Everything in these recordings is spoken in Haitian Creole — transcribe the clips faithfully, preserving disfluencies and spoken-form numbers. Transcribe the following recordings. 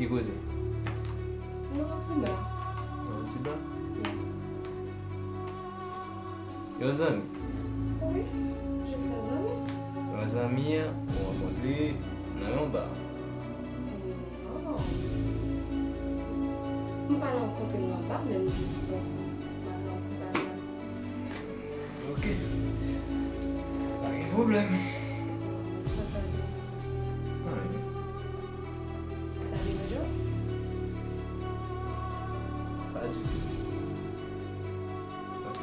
Ki kote? Nan yon ti ba. Nan yon ti ba? Yeah. Yon zanmi? Wi, jis yon zanmi. Yon zanmi an, ou rankontre nan yon ba? Non. M pa rankontre l nan ba, men m jis sòti. M al nan ti ba la. Ok. Pa gen pwoblèm. Sa k pase? Anyen. Sa deranje w? Pa ditou. Ok.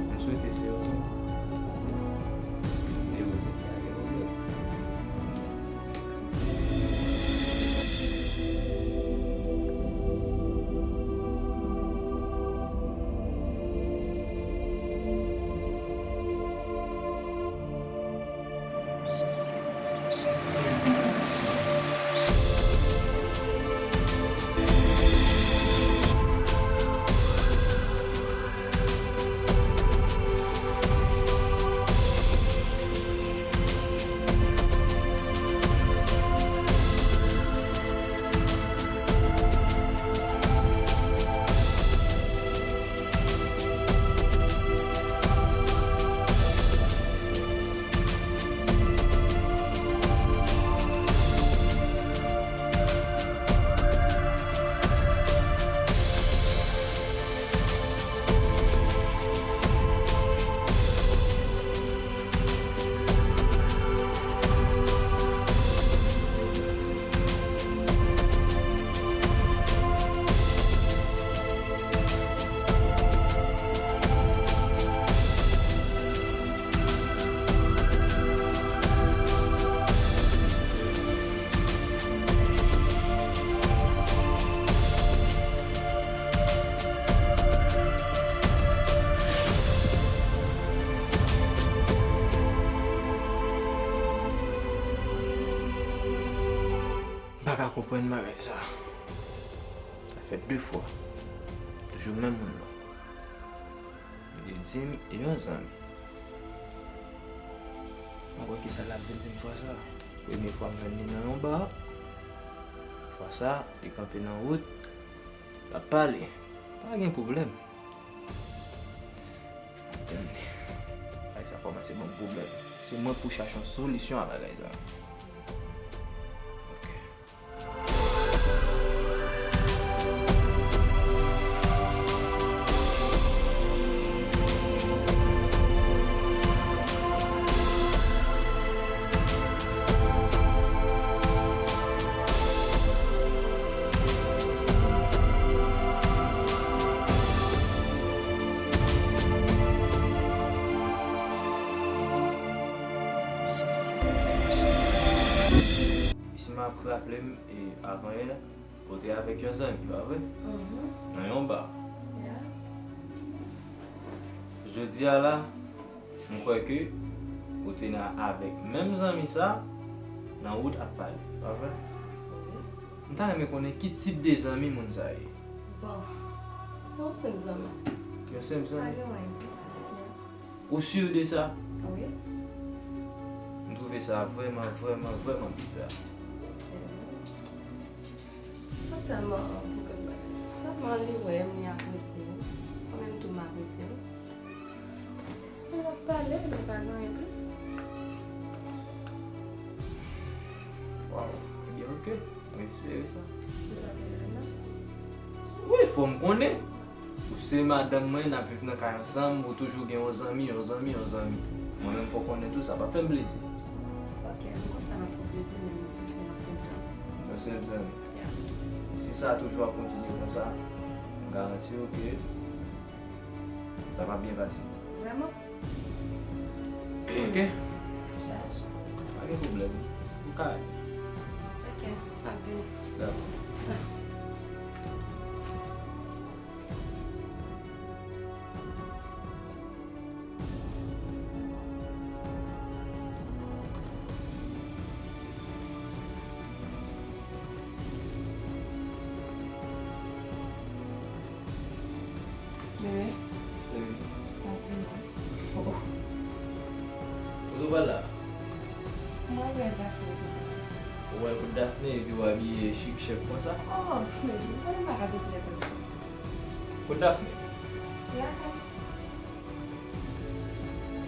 M swete se yon te ou di pa gen pwoblèm. M pa ka konprann bagay sa. Sa fè de fwa. Toujou menm moun nan. Li di m e yon zanmi. M kwè ki sa l ap vin di m fwa sa. Premye fwa m jwenn li nan yon ba. Fwa sa, li kanpe nan wout. L ap pale. Pa gen pwoblèm. Tande. Bagay sa kòmanse ban m pwoblèm. Se mwen pou chache yon solisyon a bagay sa. Ok. Si m ap raple m, e, avan yè, ou te avèk yon zanmi, pa vre? Mhm. Nan yon ba. Yeah. Jodi a la, m kwè ke ou te nan avèk menm zanmi sa, nan wout ap pale, pa vre? Wi. M ta renmen konnen ki tip de zanmi moun sa ye. Bon, se yon senp zanmi. Yon senp zanmi? Pa gen anyen plis. Yeah. Ou si de sa? Wi. M twouve sa vrèman, vrèman, vrèman biza. Sa tèlman bouke bagay. Sèlman li wè m, li apresye m. Mwen menm tou m apresye l. Se n ap pale, men pa gen anyen plis. Waw, ok, ok. Mwen espere sa. Ou sa te vle la? Wi, fò m konnen. Ou se madanm mwen, n ap viv nan kay ansanm, ou toujou gen yon zanmi, yon zanmi, yon zanmi. Mwen menm fò w konnen tou, sa p ap fè m plezi. Ok, m konn sa m ap fè w plezi, men m di w se yon senp zanmi. Yon senp zanmi. Yeah. Si sa toujou ap kontinye konsa, m garanti w ke sa p ap byen pase. Vrèman? Ok. Chaj. Pa gen pwoblèm. Ou ka ale. Ok, m ap vini. Dakò. Ah. Bebe. Bebe. Mwen vini. Oh, oh. Kote w pral la? Mwen vle al kache kote. Ou pral kot Daphné epi w abiye chik chèk konsa? Oh, men, ou konnen m pa ka soti lè konsa. Kot Daphné? Li lakay.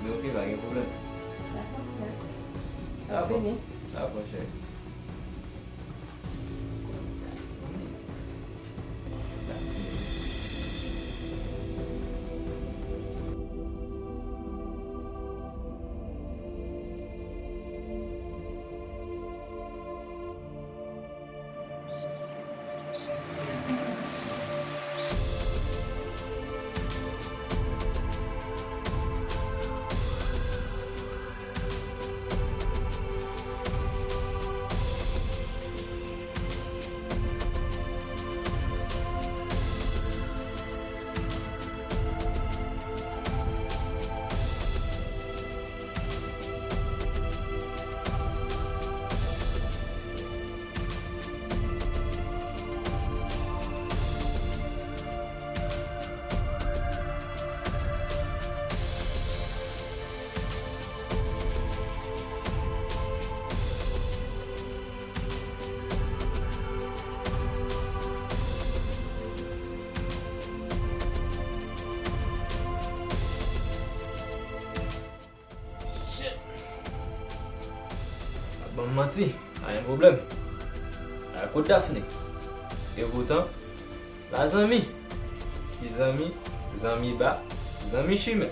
Men oke, pa gen pwoblèm. Dakò, mèsi. Dakò. Vini. Dakò, cheri. Shit. Pa ban m manti, pa gen pwoblèm. Al kot Daphné. E poutan, la zanmi. Ki zanmi? Zanmi ba, zanmi chimen.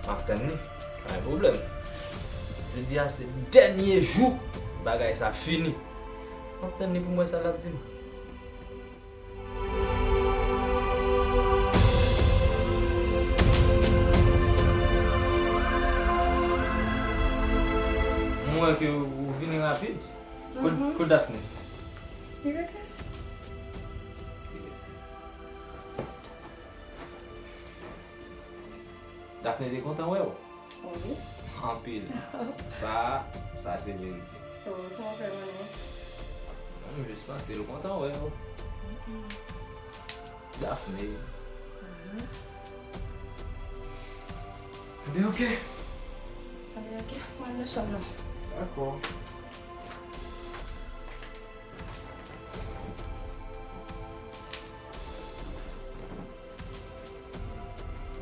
M ap tann li, pa gen pwoblèm. Jodi a se dènye jou bagay sa fini. M ap tann li pou m wè sa l ap di m. Mwen wè ke ou vini rapid. Kot, mhm, kot Daphné? Li rete. Daphné te kontan wè w. Wi. Anpil. Sa, sa se verite. Oh, kòman w fè konnen? Non, m jis panse l kontan wè w. Mm-mm. Daphné. Mhm. Ebyen, oke. Ebyen, oke. Mwen al nan chanm nan. Dakò.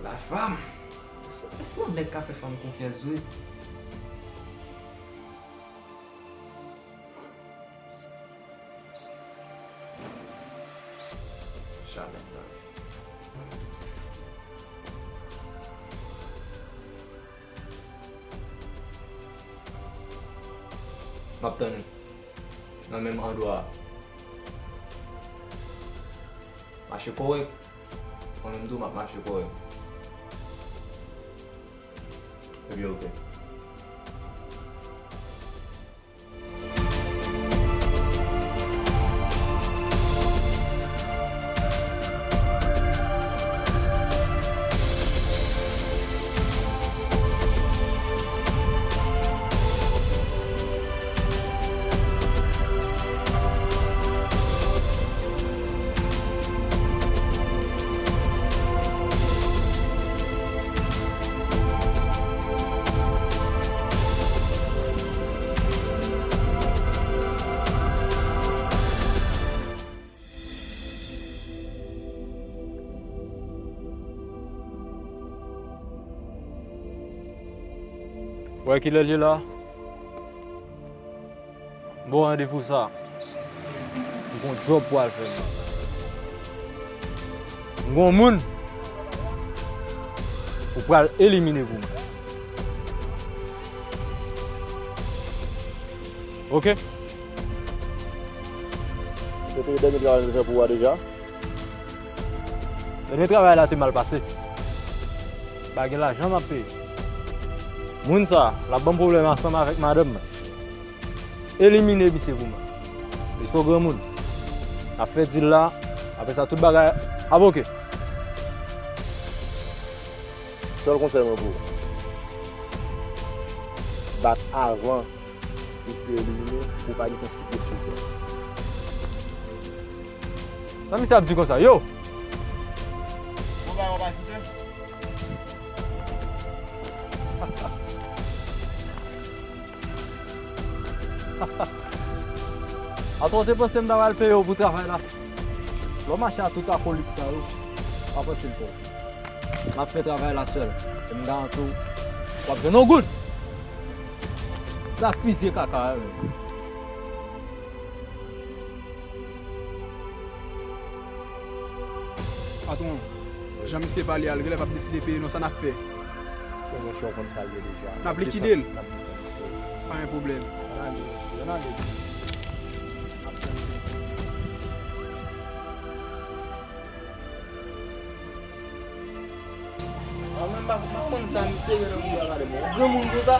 La femme. Èske, èske yon nèg ka fè fanm konfyans vre? Jamè nan vi. M ap tann ou nan menm andwa a. Mache kòrèk. Mwen menm tou, m ap mache kòrèk. Ebyen, oke. Wè kilè l ye la? M ba w randevou sa. M gon djòb pou al fè nan. M gon moun ou pral elimine pou mwen. Oke? Se te dènye travay m te fè pou ou a deja? Dènye travay la te mal pase. Pa gen lajan m ap peye. Moun sa, l ap ban m pwoblèm ansanm avèk madanm mwen. Elimine misye pou mwen. Misye se yon granmoun. N ap fè dil la, apre sa tout bagay ap oke. Sèl konsèy mwen pou ou. Bat avan misye elimine pou pa gen tan sik de sou kè. Sa misye ap di konsa, yo? Bon, ba, on va kite. Bon, ba, on va kite. Atò, w te panse m ta pral peye w pou travay la? Lè w mache a tout akolit sa yo, pa panse l fè w. M ap fè travay la sèl. E m garanti w, w ap jwenn yon goud. Sa fizye kaka a, menm. Patwon, jan misye pale a, l genlè p ap deside peye nou, sa n ap fè? Konbyen chè w konn sa l ye deja? N ap likide l. N ap desann misye. Pa gen pwoblèm. Ann ale, mesye, ann ale. Mwen menm, m pa, m pa konn sa misye gen nan mouda madanm mwen. Yon granmoun konsa,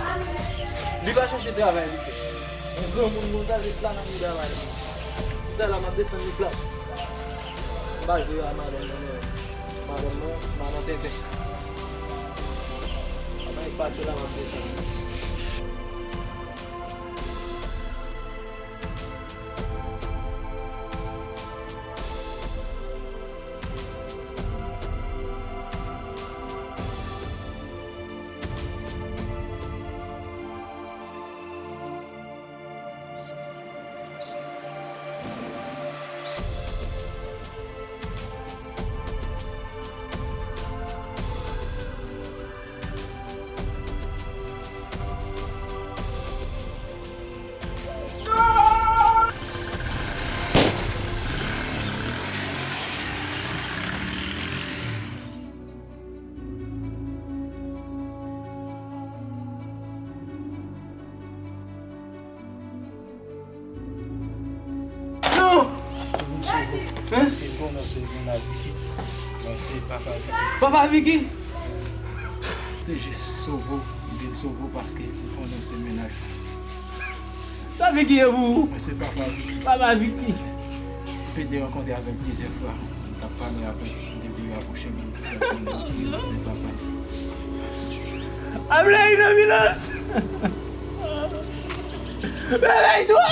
li pa chèche travay li fè. Yon granmoun konsa, se travay li travay. Sa la, m ap desann li plat. M pa jwe a madanm mwen, non. Madanm mwen, madanm tenten. Anba e pase la, m ap desann li. Non! Vin sove. Hein? Paske m konnen w se mennaj Vicky. Mwen se papa Vicky. Papa Vicky? Se jis sove w, m vin sove w paske m konnen w se mennaj. Sa Vicky ye pou ou? Mwen se papa Vicky. Papa Vicky. M te rankontre avè l plizyè fwa. M t ap pale avè l, m te vle rapwoche m, m te konnen se papa l. Ap lè nan vilaj! Revèy twa!